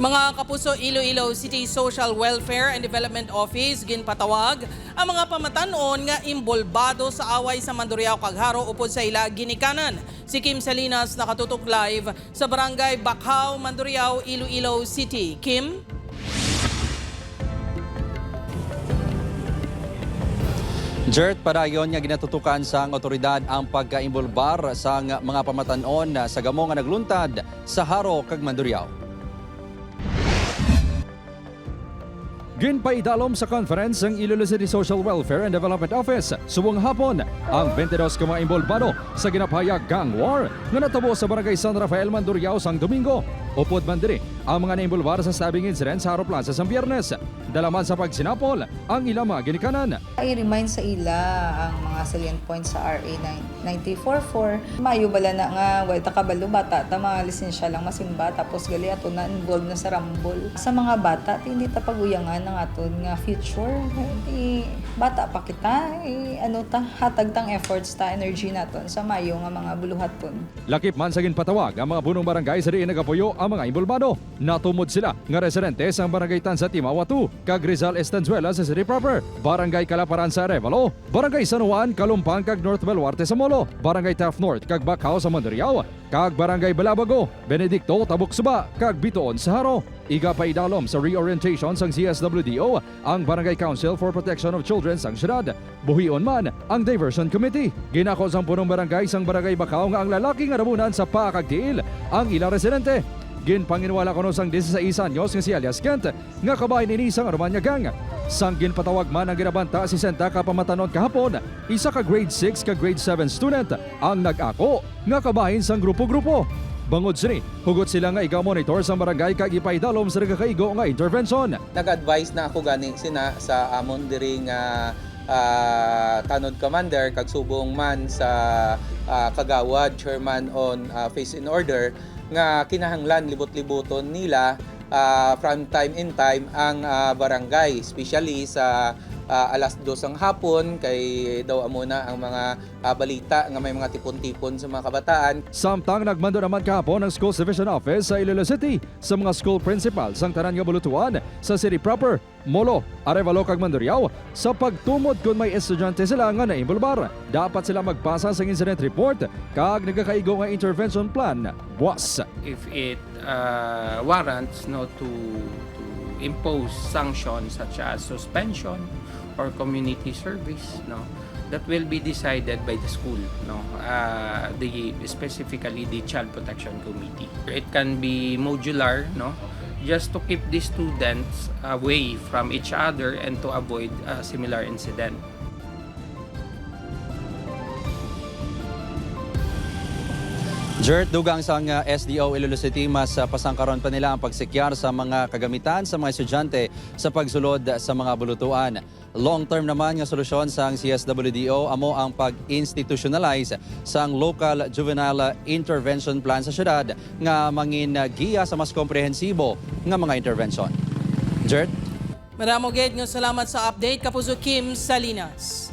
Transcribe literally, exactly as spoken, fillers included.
Mga kapuso, Iloilo City Social Welfare and Development Office ginpatawag ang mga pamatan-on nga imbolbado sa away sa Mandurriao kag Jaro upod sa ila ginikanan. Si Kim Salinas nakatutok live sa Barangay Bacao, Mandurriao, Iloilo City. Kim? Jert, padayon nga ginatutukan sang awtoridad ang pagkaimbolbar sang mga pamatan-on sa gamo nga nagluntad sa Jaro kag Mandurriao. Ginpaidalom sa conference sang Iloilo City Social Welfare and Development Office subong hapon ang twenty-dos ka mga imbolbado sa ginapahayag gang war nga natabo sa Barangay San Rafael, Mandurriao sang Domingo. Upod man diri ang mga naimbolbar sa stabbing incident sa Jaro Plaza sang Biyernes. Dala man sa pagsinapol ang ilang mga ginikanan. I-remind sa ila ang mga salient points sa R A nine ninety-four four. Mayo bala na nga, well, ta kabalo, bata ta, mga lisensya lang masimba, tapos gali ato na involved na sa rambol. Sa mga bata, ti hindi ta paguyangan ang aton nga future. Ti bata pa kita, eh, ano ta, hatag tang efforts ta, energy naton sa mayo nga mga buluhaton. Lakip man sa ginpatawag ang mga punong barangay sa diin nagapuyo ang mga imbolbado. Natumod sila nga residente sang Barangay Tanza Timawa two kag Rizal Estanzuela sa City Proper, Barangay Kalaparan sa Arevalo, Barangay San Juan, Kalumpang kag North Baluarte sa Molo, Barangay Taft North kag Bacao sa Mandurriao, kag Barangay Balabago, Benedicto, Tabuksuba, kag Bitoon sa Jaro. Igapaidalom sa reorientation sang C S W D O ang Barangay Council for Protection of Children sang siyudad. Buhion man ang Diversion Committee. Ginako sang punong barangay sang Barangay Bacao nga ang lalaki nga nabunan sa paa kag tiil ang ila residente. Ginpanginwala kuno sang dieciséis anyos nga si alias Kent nga kabahin ini sang anuman nga gang. Sang ginpatawag man ang ginabanta sesenta ka pamatan-on kahapon, isa ka grade six kag grade seven student ang nag-ako nga kabahin sang grupo-grupo. Bangod sini, hugot sila nga iga-monitor sang barangay kag ipaidalom sa nagakaigo nga intervention. Nag-advise na ako gani sina sa amon diri nga, ah, tanod commander kag subong man sa, ah, kagawad, chairman on, ah, phase-in order nga kinahanglan libot-liboton nila, ah, from time in time ang, ah, barangay, especially sa, ah, alas dos ang hapon, kay daw amo na ang mga, ah, balita nga may mga tipon-tipon sa mga kabataan. Samtang nagmando naman kahapon ang Schools Division Office sa Iloilo City sa mga school principal sang tanan nga bulutuan sa city proper, Molo, Arevalo kag Mandurriao sa pagtumod kon may estudyante sila nga naimbolbar. Dapat sila magpasa sang incident report kag nagakaigo nga intervention plan buas. If it, uh, warrants, no, to, to impose sanctions such as suspension or community service, no, that will be decided by the school, no, uh, the, specifically the Child Protection Committee. It can be modular, no, just to keep the students away from each other and to avoid a similar incident. Jert, dugang sang, ah, S D O Iloilo City, mas, ah, pasangkaron pa nila ang pagsikyar sa mga kagamitan sa mga estudyante sa pagsulod sa mga bulutuan. Long term naman nga solusyon sang C S W D O amo ang pag-institutionalize sang Local Juvenile Intervention Plan sa siyudad nga mangin, ah, giya sa mas komprehensibo nga mga intervention. Jert? Madamo gid nga salamat sa update, Kapuso Kim Salinas.